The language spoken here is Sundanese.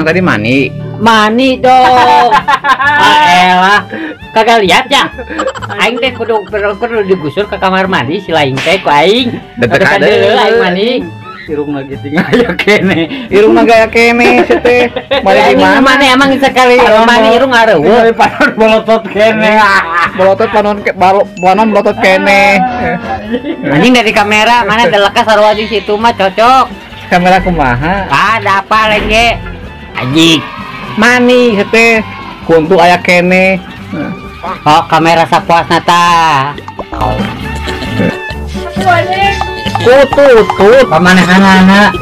Emang tadi mani? Mani dong. Ah elah. Kagak lihat ya? Aing teh kudu digusur ke kamar mandi si lain teh ku aing. Detek deuleu aing mandi. Irung lagi tinggal aya kene. Irung mah gaya kene si teh. Mandi di mana? Mana emang sekali mandi irung areueuh. Panon bolotot kene. Bolotot panon ke panon bolotot kene. Anjing dari kamera mana delekas sarua jeung situ mah cocok. Kamera kumaha? Ada apa lagi? Anjing. Mani si teh. Kuntu aya kene. Oh, kamera sapuasna tah. Kututut pamanahanana.